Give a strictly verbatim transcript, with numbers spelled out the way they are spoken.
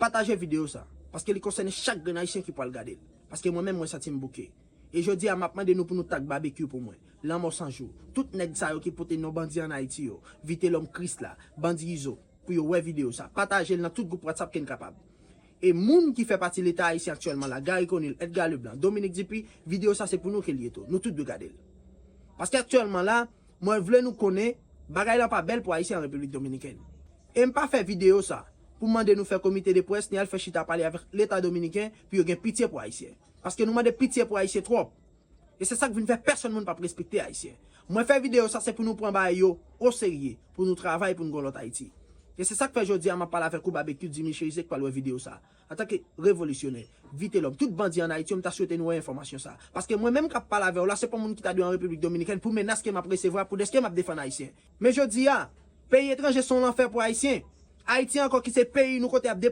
Pataje videyo sa, paske li konsène chak grenn Ayisyen ki pral gade l. Paske mwen menm, mwen santi m bouke. E jodi a, m ap mande nou pou nou tag Babekyou pou mwen. Lanmò San Jou. Tout nèg sa yo ki pote non bandi ann Ayiti yo, Vitelòm, Krisla, Bandi Izo, pou yo wè videyo sa. Pataje l nan tout gwoup WhatsApp ke n kapab. E moun ki fè pati Leta ayisyen aktyèlman la, Garry Conille, Edgar Leblanc, Dominique Dupuy, videyo sa se pou nou ke l ye tou. Nou tout dwe gade l. Paske aktyèlman la, mwen vle nou konnen, bagay la pa bèl pou Ayisyen an Repiblik Dominikèn. E m pa fè videyo sa pou mande nou fè komite de près ni al fè chita pale avèk Leta dominiken pou yo gen pitye pou Ayisyen. Paske nou mande pitye pou Ayisyen twòp. E se sa k vin fè pèsonn moun p ap respekte Ayisyen. Mwen fè videyo sa se pou nou pran bagay yo oserye, pou nou travay pou n gen yon lòt Ayiti. E se sa k fè jodi a m ap pale avèk ou, Babekyou, Jimmy Chérizier k pral wè videyo sa. Antanke revolisyonè, Vitelòm, tout bandi ann Ayiti yo, m ta swete nou wè enfòmasyon sa. Paske mwen menm k ap pale avè w la, se pa yon moun ki ta dwe an Repiblik Dominikèn pou menas ke m ap resevwa pou dèske m ap defann Ayisyen. Men jodi a, peyi etranje se yon lanfè pou Ayisyen. Ayiti ankò ki se peyi nou kote y ap depote